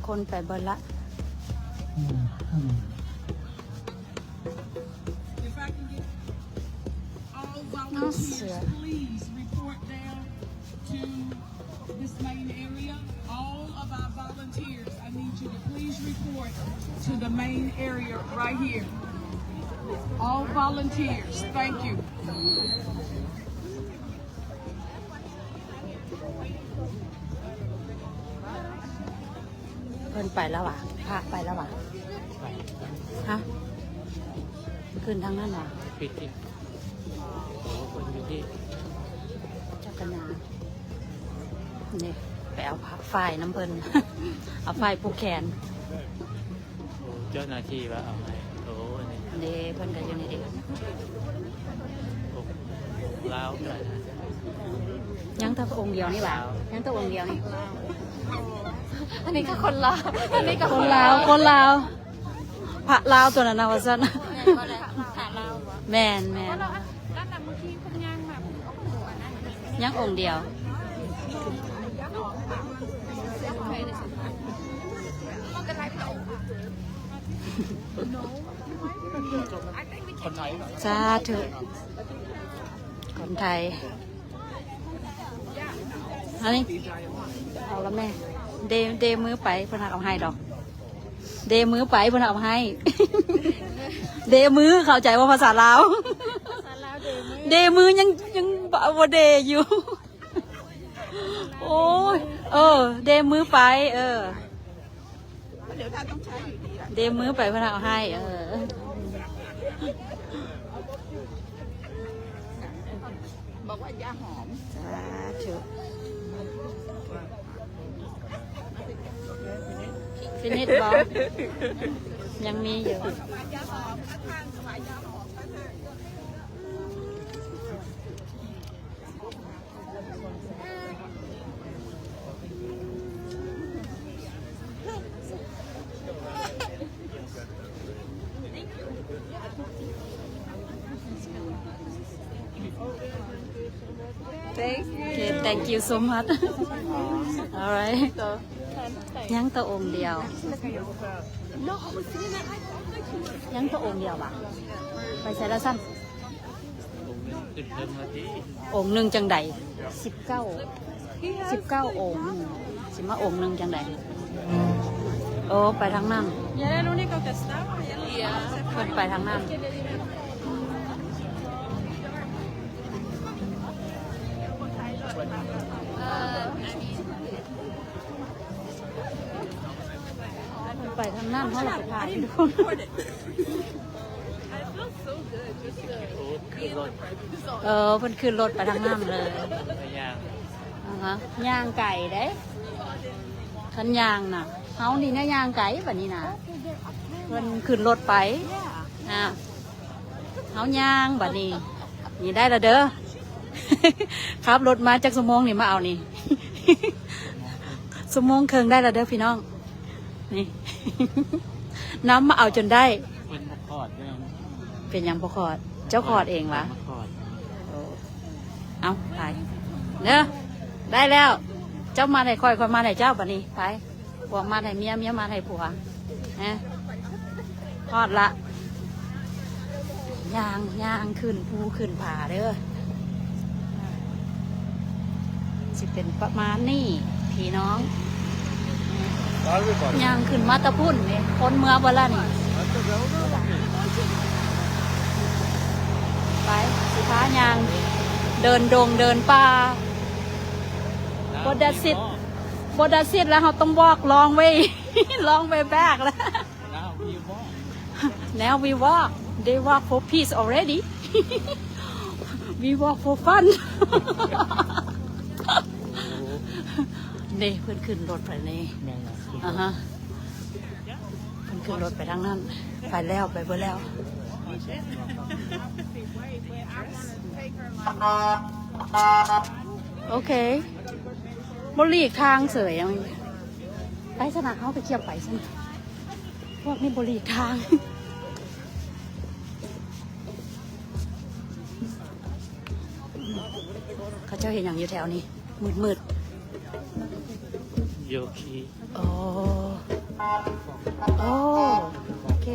ຄົນໄປເບິດລະ. If I can get all volunteers, please report down to this main area. All of our volunteers, I need you to please report to the main area right here. All volunteers, thank you. ເພິ່ນໄປແລ້ວຫວາ? ພະໄປແລ້ວຫວາ? ຮະ? ຂຶ້ນທາງນັ້ນຫວາ? ຜິດອີກ. ໂອ້ ເພິ່ນຢູ່ທີ່ ຈັກກະຍານ. ນີ້ ໄປເອົາຜ້າຝ້າຍນຳເພິ່ນ ເອົາຝ້າຍຜູກແຂນ. ໂອ້ ເຈົ້າໜ້າທີ່ວ່າເອົາໃຫ້. ໂອ້ ອັນນີ້ ເດ້ ເພິ່ນກໍຢູ່ນີ້ເດ້. ໂອ້ ລາວກໍ ຍັງແຕ່ອົງດຽວນີ້ຫວາ? ຍັງແຕ່ອົງດຽວນີ້. ອັນນີ້ກໍຄົນລາວ ອັນນີ້ກໍຄົນລາວ ຄົນລາວ ພະລາວຕົວນັ້ນນະວ່າຊັ້ນ. ແມ່ນບໍ່ແຫຼະ? ພະລາວບໍ່? ແມ່ນໆ. ຍັງອົງດຽວ. ສາທຸ ຄົນໄທ. ອັນນີ້ ເອົາລະແມ່ ເດ ເດມືໄປ ເພິ່ນຫາກເອົາໃຫ້ດອກ. ເດມືໄປ ເພິ່ນເອົາໃຫ້. ເດມື ເຂົ້າໃຈບໍ່ພາສາລາວ? ພາສາລາວ ເດມື ເດມື ຍັງ ຍັງບໍ່ເດຢູ່. ໂອ້ຍ ເອີ ເດມືໄປ ເອີ ດຽວຖ້າຕ້ອງໃຊ້ຢູ່ດີລະ ເດມືໄປ ເພິ່ນເອົາໃຫ້. ເອີ ບອກວ່າຢ່າຫອມ. ສາທຸ. ຟິນິດບໍ່? ຍັງມີຢູ່. Thank you. Okay, thank you so much. All right. ຍັງແຕ່ອົງດຽວ ຍັງແຕ່ອົງດຽວຫວາ? ໄປໃສລະຊັ້ນ? ອົງໜຶ່ງຂຶ້ນເທິງລະຕິ. ອົງໜຶ່ງຈັ່ງໃດ? ສິບເກົ້າ ສິບເກົ້າອົງ ຊິມາອົງໜຶ່ງຈັ່ງໃດ? ໂອ້ ໄປທາງນັ້ນ ເພິ່ນໄປທາງນັ້ນ. ໄປທາງນັ້ນ ເຮົາລະໄປຖ່າຍ. ເອີ ເພິ່ນຂຶ້ນລົດໄປທາງນັ້ນເລີຍ. ຍ່າງ ອ່າຮະ ຍ່າງໄກເດ້ ຄັນຍ່າງນະ. ເຮົານີ້ນະຍ່າງໄກ ບາດນີ້ນະ ເພິ່ນຂຶ້ນລົດໄປ. ອ່າ ເຮົາຍ່າງບາດນີ້. ນີ້ໄດ້ລະເດີ ຂັບລົດມາຈັກຊົ່ວໂມງນີ້ ມາເອົານີ້ ຊົ່ວໂມງເຄິ່ງໄດ້ລະເດີພີ່ນ້ອງ. ນີ້ ນຳມາເອົາຈົນໄດ້. ເພິ່ນບໍ່ຂອດເດ້. ເປັນຫຍັງບໍ່ຂອດ? ເຈົ້າຂອດເອງຫວາ? ເພິ່ນມາຂອດ. ໂອ້ ເອົາ ໄປເດີ ໄດ້ແລ້ວ. ເຈົ້າມາໃຫ້ຂ້ອຍ ຂ້ອຍມາໃຫ້ເຈົ້າ ບາດນີ້ ໄປ. ຜົວມາໃຫ້ເມຍ ເມຍມາໃຫ້ຜົວ. ຮະ ຮອດລະ. ຍ່າງ ຍ່າງຂຶ້ນພູຂຶ້ນຜາເດີ. ຊິເປັນປະມານນີ້ພີ່ນ້ອງ. ຍ່າງຂຶ້ນມາແຕ່ພຸ້ນນີ້ ຄົນເມືອເບິດລະນີ້. ໄປ ຊິພາຍ່າງເດີນດົງເດີນປ່າ. ບໍ່ that's it ບໍ່ that's it ລະ ເຮົາຕ້ອງ walk long way long way back ລະ. Now we walk. Now we walk. They walk for peace already. We walk for fun. ນີ້ເພິ່ນຂຶ້ນລົດໄປນີ້. ແມ່ນລະ. ອ່າຮະ ເພິ່ນຂຶ້ນລົດໄປທາງນັ້ນ. ໄປແລ້ວ ໄປເບິດແລ້ວ. ໂອເຄ ບໍ່ຫຼີກທາງເສີຍ. ໄປຊັ້ນນະ ເຮົາໄປທ່ຽວໄປຊັ້ນນະ. ພວກນີ້ບໍ່ຫຼີກທາງ. ເຂົາເຈົ້າເຮັດຫຍັງຢູ່ແຖວນີ້ ມືດໆ? ໂຢຄີ. ອໍ ໂ ໂອ້ ໂອເຄ.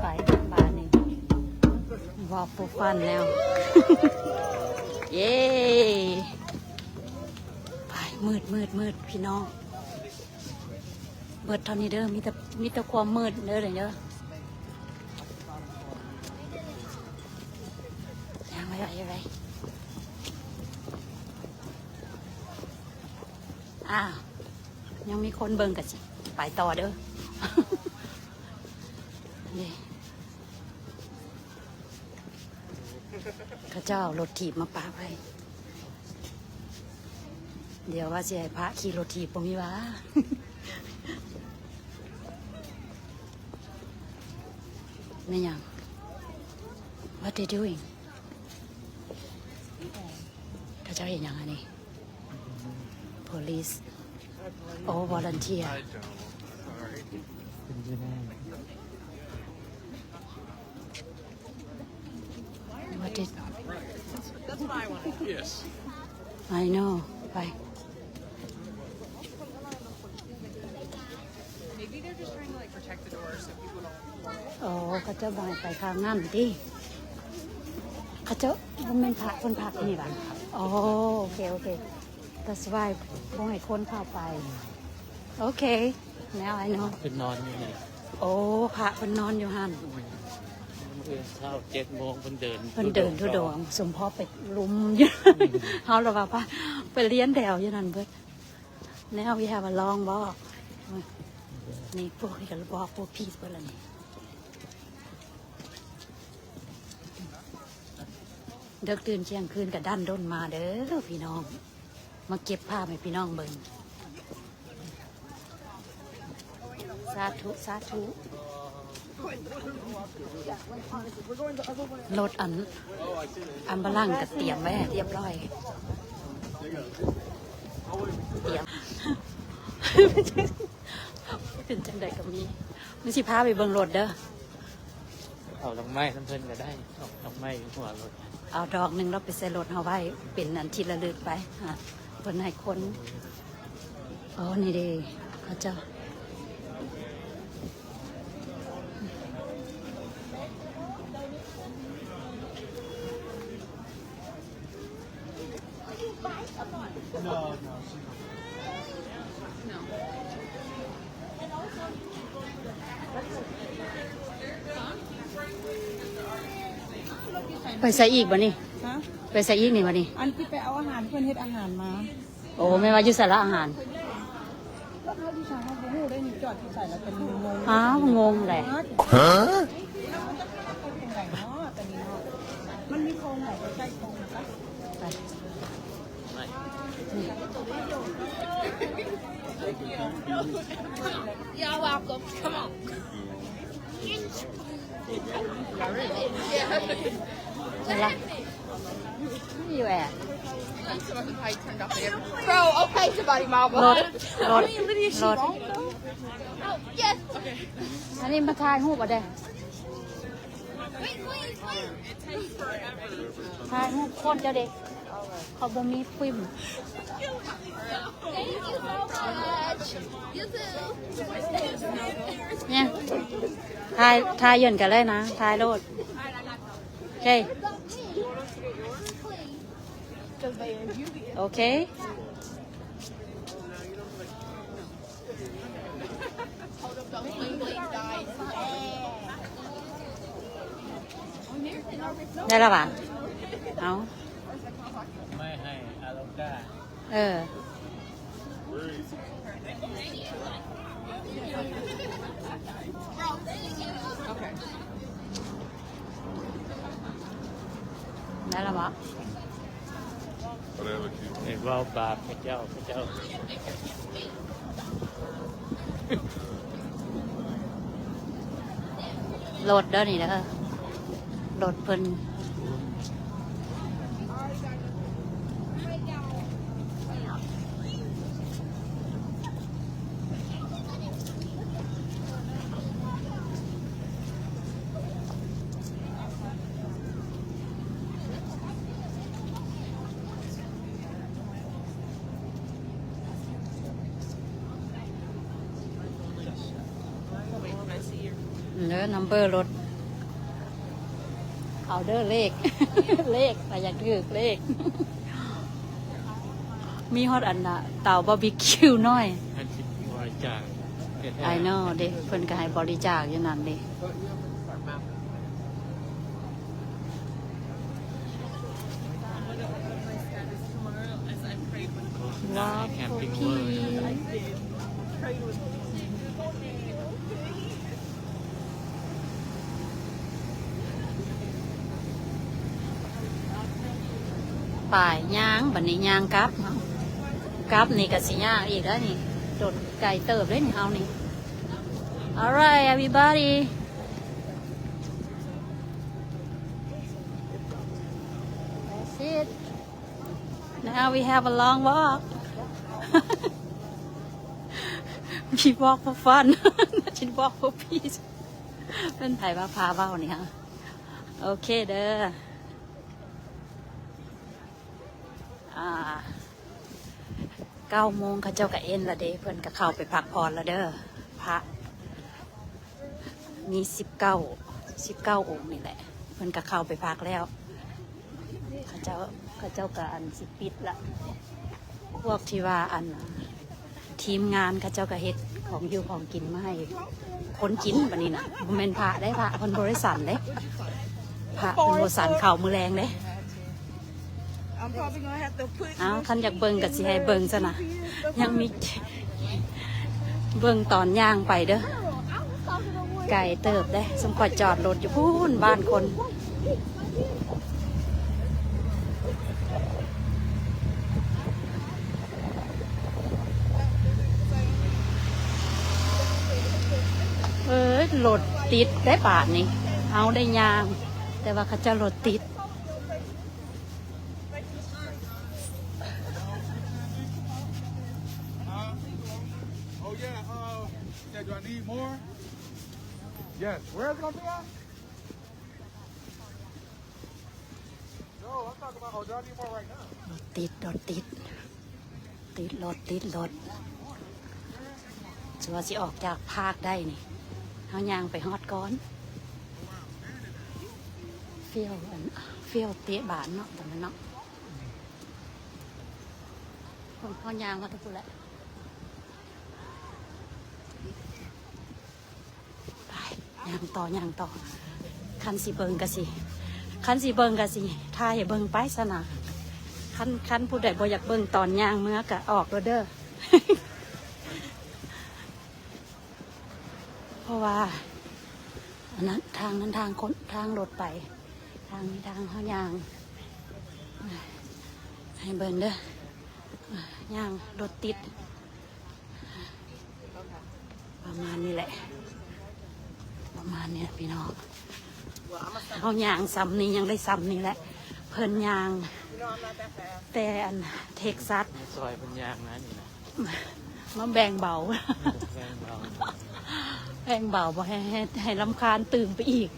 ໄປບາດນີ້ ວອກໂຟຟັນແລ້ວ ເຢ້ ໄປ ມືດໆໆ ພີ່ນ້ອງ. ເບິດເທົ່ານີ້ເດີ ມີແຕ່ ມີແຕ່ຄວາມມືດເດີ ເດີ ຍ່າງໄວໆ ໄວໆ. ອ້າວ ຍັງມີຄົນເບິ່ງ ກະຊິໄປຕໍ່ເດີ ເດ້. ເຂົາເຈົ້າເອົາລົດຖີບມາປະໄວ້ ດຽວວ່າຊິໃຫ້ພະຂີ່ລົດຖີບບໍ່ມີຫວາ ແມ່ນຫຍັງ? What they doing? ເຂົາເຈົ້າເຮັດຫຍັງອັນນີ້? Police or volunteer? I don't. Sorry. What did... That's what I wanted. Yes. I know. Bye. Maybe they're just trying to, like, protect the door so people don't. ອໍ ເຂົາເຈົ້າບໍ່ໃຫ້ໄປທາງນັ້ນຕິ ເຂົາເຈົ້າ ບໍ່ແມ່ນພະເພິ່ນພັກຢູ່ນີ້ຫວາ? ອໍ ໂອເຄ ໂອເຄ. That's why ບໍ່ໃຫ້ຄົນເຂົ້າໄປ. ໂອເຄ now I know. ເພິ່ນນອນຢູ່ນີ້. ໂອ້ ພະເພິ່ນນອນຢູ່ຫັ້ນ. ມື້ເຊົ້າເຈັດໂມງເພິ່ນເດີນ ເພິ່ນເດີນທຸດົງ. ສົມພໍໄປລຸມຢູ່ ເຮົາລະວ່າພະໄປລຽນແຖວຢູ່ນັ້ນເບິດ. Now we have a long walk. ນີ້ພວກນີ້ກະບອກພວກພີດເບິດລະນີ້. ເດິກຕື່ນທ່ຽງຄືນກະດັນດົນມາເດີພີ່ນ້ອງ ມາເກັບພາບໃຫ້ພີ່ນ້ອງເບິ່ງ. ສາທຸ ສາທຸ. ລົດອັນ ອຳບາລັງກະຕຽມໄວ້ໃຫ້ຮຽບຮ້ອຍ ຕຽມ ເປັນຈັ່ງໃດກະມີ ມັນຊິພາໄປເບິ່ງລົດເດີ. ເອົາດອກໄມ້ນຳເພິ່ນກະໄດ້ ເອົາດອກໄມ້ຢູ່ຫົວລົດ ເອົາດອກໜຶ່ງລະໄປໃສ່ລົດເຮົາໄວ້ ເປັນອັນທີ່ລະລຶກໄປ. ເພິ່ນໃຫ້ຄົນ ອໍ ນີ້ເດ ເຂົາເຈົ້າ. ໄປໃສອີກບາດນີ້? ຮະ? ໄປໃສອີກນີ້ບາດນີ້? ອັນທີ່ໄປເອົາອາຫານ ເພິ່ນເຮັດອາຫານມາ. ໂອ້ ແມ່ນວ່າຢູ່ໃສລະອາຫານ? ລົດເຮົາຢູ່ໃສເຮົາບໍ່ຮູ້ເດ້ນີ້ ຈອດຢູ່ໃສລະກະງົງໆ. ອ້າວ ງົງແຫຼະ. ຮະ? ມັນມີໂຄງໃດ ໃກ້ໆໂຄງນະ? ໄປ You're welcome. Come on. ເວລາ Where you at? Bro, okay, somebody, mama. ລົດ ລົດ ລົດ Yes. ອັນນີ້ມາຖ່າຍຮູບເອົາເດ້. ຖ່າຍຮູບຄົນເຈົ້າເດ້ ເຂົາບໍ່ມີຟິມ. Thank you so much. You too. ນີ້ ຖ່າຍ ຖ່າຍຢ້ອນກັນເລີຍນະ ຖ່າຍໂລດ. ໂອເຄ ໂອເຄ. ໄດ້ລະຫວາ? ເອົາ ໄມ້ໃຫ້ອາໂລກາ. ເອີ ໄດ້ລະບໍ? ເອີ ເວົ້າບາບເຂົາເຈົ້າ ເຂົາເຈົ້າ ລົດເດີນີ້ເດີ ລົດເພິ່ນ. ເດີ ນຳເບີລົດ ເອົາເດີ ເລກ ເລກ ໃຜຢາກຖືກເລກ. ມີຮອດອັນນະ ເຕົາບາບີຄິວນ້ອຍ ໃຫ້ບໍລິຈາກແທ້ໆ. I know ເດ້ ເພິ່ນກໍໃຫ້ບໍລິຈາກຢູ່ນັ້ນເດ້. Walk for peace. ໄປ ຍ່າງ ບັດນີ້ຍ່າງກັບເນາະ ກັບນີ້ກໍຊິຍາກອີກແລ້ວນີ້ ດົນໄກເຕີບເດ້ນີ້ເຮົານີ້. Alright everybody, that's it, now we have a long walk. We walk for fun, not walk for peace. ເປັນໃຜວ່າພາເວົ້ານີ້ຫະ? ໂອເຄເດີ ອ່າ ເກົ້າໂມງເຂົາເຈົ້າກະເອັນລະເດ້ ເພິ່ນກະເຂົ້າໄປພັກຜ່ອນລະເດີ. ພະມີສິບເກົ້າ ສິບເກົ້າອົງນີ້ແຫຼະ ເພິ່ນກະເຂົ້າໄປພັກແລ້ວ. ເຂົາເຈົ້າ ເຂົາເຈົ້າກະອັນຊິປິດລະ ພວກທີ່ວ່າອັນ ທີມງານເຂົາເຈົ້າກໍເຮັດຂອງຢູ່ຂອງກິນມາໃຫ້ຄົນກິນບັດນີ້ນະ. ບໍ່ແມ່ນພະເດ້ ພະເພິ່ນບໍ່ໄດ້ສັນເດ້ ພະເພິ່ນບໍ່ສັນເຂົ້າມື້ແລງເດ້. ອ້າວ ຄັນຢາກເບິ່ງກໍຊິໃຫ້ເບິ່ງຊະນະ ຍັງມີ ເບິ່ງຕອນຍ່າງໄປເດີ ໄກເຕີບເດ້. ຊຸມຂ້ອຍຈອດລົດຢູ່ພຸ້ນ ບ້ານຄົນ. ເອີ ລົດຕິດໄດ້ບາດນີ້ ເຮົາໄດ້ຍ່າງ ແຕ່ວ່າເຂົາເຈົ້າລົດຕິດ. Oh yeah, uh, yeah, do I need more? Yes. Where else gonna be at? No, I'm talking about, oh, do I need more right now? ລົດຕິດ ລົດຕິດ ຕິດລົດ ຕິດລົດ. ສະວ່າຊິອອກຈາກພາກໄດ້ນີ້ ເຮົາຍ່າງໄປຮອດກ່ອນ. ຟຽວ ອັນ ຟຽວເຕະບານເນາະ ຕອນນັ້ນເນາະ. ເຮົາຍ່າງມາແຕ່ພຸ້ນແຫຼະ. ໄປ ຍ່າງຕໍ່ ຍ່າງຕໍ່. ຄັນຊິເບິ່ງກະຊິ ຄັນຊິເບິ່ງກະຊິຖ່າຍໃຫ້ເບິ່ງໄປຊັ້ນນະ. ຄັນ ຄັນຜູ້ໃດບໍ່ຢາກເບິ່ງຕອນຍ່າງເມືອກະອອກໂລດເດີ. ເພາະວ່າອັນນັ້ນ ທາງນັ້ນທາງຄົນ ທາງລົດໄປ ທາງນີ້ທາງເຮົາຍ່າງ. ໃຫ້ເບິ່ງເດີ ຍ່າງລົດຕິດ. ປະມານນີ້ແຫຼະ ປະມານນີ້ແຫຼະພີ່ນ້ອງ. ເຮົາຍ່າງສ່ຳນີ້ ຍັງໄດ້ສ່ຳນີ້ແຫຼະ. ເພິ່ນຍ່າງແຕ່ອັນເທັກຊັສ ມາຊ່ອຍເພິ່ນຍ່າງນະນີ້ນະ ມາແບ່ງເບົາ ແບ່ງເບົາ ແບ່ງເບົາ ບໍ່ໃຫ້ ໃຫ້ ໃຫ້ລຳຄານຕື່ມໄປອີກ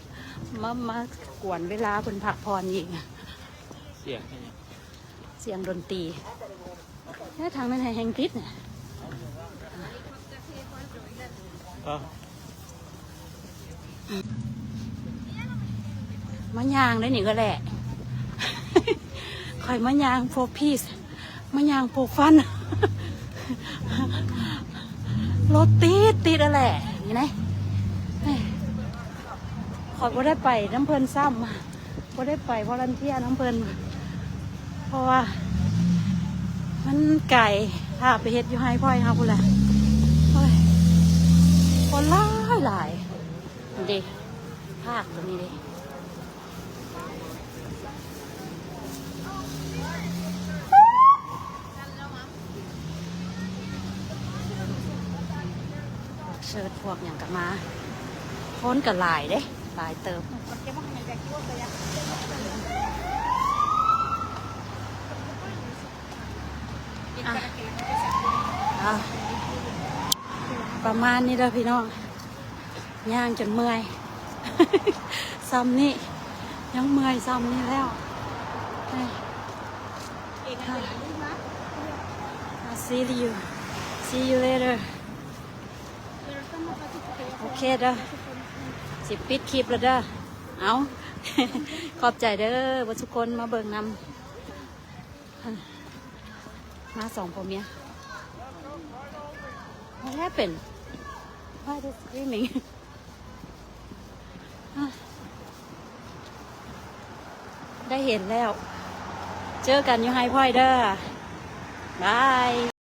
ມາ ມາກວນເວລາເພິ່ນພັກຜ່ອນອີກ. ສຽງ ສຽງດົນຕີ. ແທ້ ທາງນັ້ນແຮງຕິດນະ. ມາຍ່າງໄດ້ນີ້ກໍແຫຼະ ຂ້ອຍມາຍ່າງ for peace ມາຍ່າງ for fun. ລົດຕິດ ຕິດຫັ້ນແຫຼະ ນີ້ນະ. ຂ້ອຍບໍ່ໄດ້ໄປນຳເພິ່ນຊ້ຳ ບໍ່ໄດ້ໄປ volunteer ນຳເພິ່ນ ເພາະວ່າ ເພ ມັນໄກ ພາໄປເຮັດຢູ່ໄຮ່ພອຍເຮົາພຸ້ນແຫຼະ. ໂອ້ຍ ຄົນຫຼາຍໆ ເດ້ ພາກຕົວນີ້ເດ້. ເຊີດພວກຫຍັງກໍມາ ຄົນກໍຫຼາຍເດ້ ຫຼາຍເຕີບ. ອ່ະ ອ່ະ ປະມານນີ້ເດີພີ່ນ້ອງ ຍ່າງຈົນເມື່ອຍ ຊ່ຳນີ້ ຍັງເມື່ອຍຊ່ຳນີ້ແລ້ວ. ເອີ I'll see you, see you later. ໂອເຄເດີ ຊິປິດຄລິບແລ້ວເດີ. ເອົາ ຂອບໃຈເດີເບິດທຸກຄົນມາເບິ່ງນຳ. ມາສອງຜົວເມຍ. What happened? Why they screaming? ໄດ້ເຫັນແລ້ວ ເຈີກັນຢູ່ໄຮ່ພອຍເດີ ບາຍ.